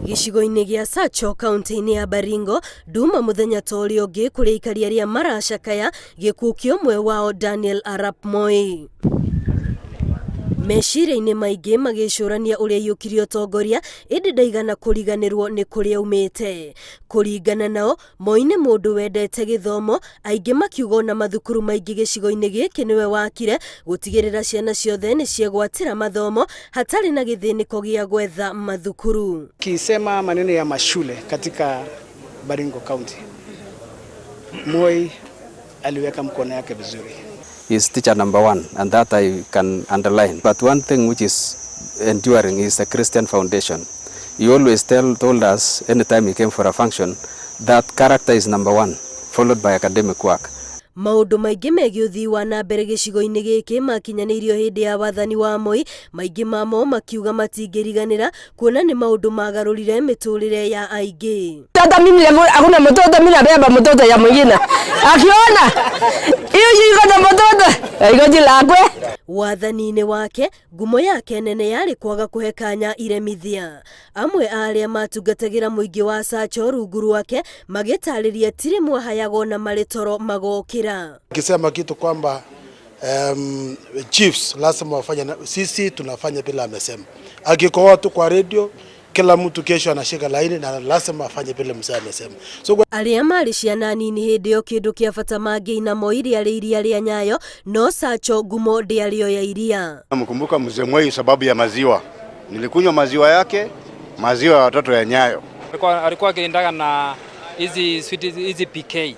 Gĩcigo-inĩ gĩa Sacho kaunti-inĩ ya Baringo nduma mũthenya ta ũrĩa ũngĩ kũrĩ aikari arĩa maracakaya gĩkuũ kĩa ũmwe wao Daniel Arap Moi. Meciria-inĩ maingĩ magĩcũrania ũrĩa aiyũkirie ũtongoria ĩndĩ ndaigana kũriganĩrwo nĩ kũrĩa aumĩte. Kũringana nao, Moi nĩ mũndũ wendete gĩthomo, aingĩ makiuga ona mathukuru maingĩ gĩcigo-inĩ gĩkĩ nĩwe wakire gũtigĩrĩra ciana ciothe nĩ ciegwatĩra mathomo hatarĩ na gĩthĩnĩko gĩa gwetha mathukuru. Kisema maneno ya mashule katika Baringo County, Moi aliweka mkono yake vizuri. Is teacher number one, and that I can underline. But one thing which is enduring is the Christian foundation. He always told us anytime he came for a function that character is number one, followed by academic work. Maũndũ maingĩ megiĩ ũthii wa na mbere gĩcigo-inĩ gĩkĩ makinyanĩirio hĩndĩ ya wathani wa Moi, maingĩ mamo makiuga matingĩriganĩra kuona nĩ maũndũ magarũrire mĩtũrĩre ya aingĩ. Hata mimi hakuna mtoto, mimi nabeba mtoto ya mwingine. Akiona hiyo iko na mtoto, iko jilakwe. Wathani-inĩ wake ngumo yake nene yarĩ kwaga kũhe kanya iremithia. Amwe a arĩa matungatagĩra mũingĩ wa Sacho rungu rwake magĩtarĩria ti rĩmwe ahayagwo na marĩ toro magokĩra. Akisema kitu kwamba chiefs lazima wafanye, sisi tunafanya bila amesema. Akikohoa tu kwa radio, kila mtu kesho anashika laini na lazima afanye vile mzee amesema. So Arĩa marĩ ciana nini hĩndĩ ĩyo kĩndũ kĩa bata mangĩina Moi rĩarĩ iria rĩa Nyayo, no Sacho ngumo ndĩarĩ o ya iria. Namkumbuka mzee Moi sababu ya maziwa. Nilikunywa maziwa yake, maziwa ya watoto ya Nyayo. Alikuwa akiendaga na hizi sweet, hizi PK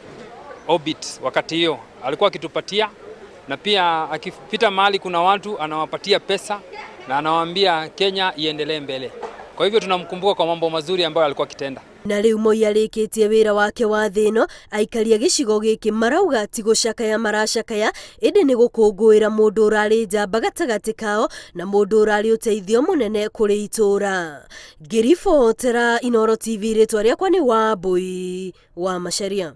Orbit, wakati hiyo alikuwa akitupatia, na pia akipita mahali kuna watu anawapatia pesa na anawaambia Kenya iendelee mbele. Kwa hivyo tunamkumbuka kwa mambo mazuri ambayo alikuwa akitenda. Na rĩu Moi arĩkĩtie wĩra wake wa thĩ ĩno, aikari a gĩcigo gĩkĩ marauga ti gũcakaya maracakaya, ĩndĩ nĩ gũkũngũĩra mũndũ ũrarĩ njamba gatagatĩ kao na mũndũ ũrarĩ ũteithio mũnene kũrĩ itũũra. Ngĩribotera Inooro TV, rĩtwa rĩakwa nĩ Wambui wa Macharia.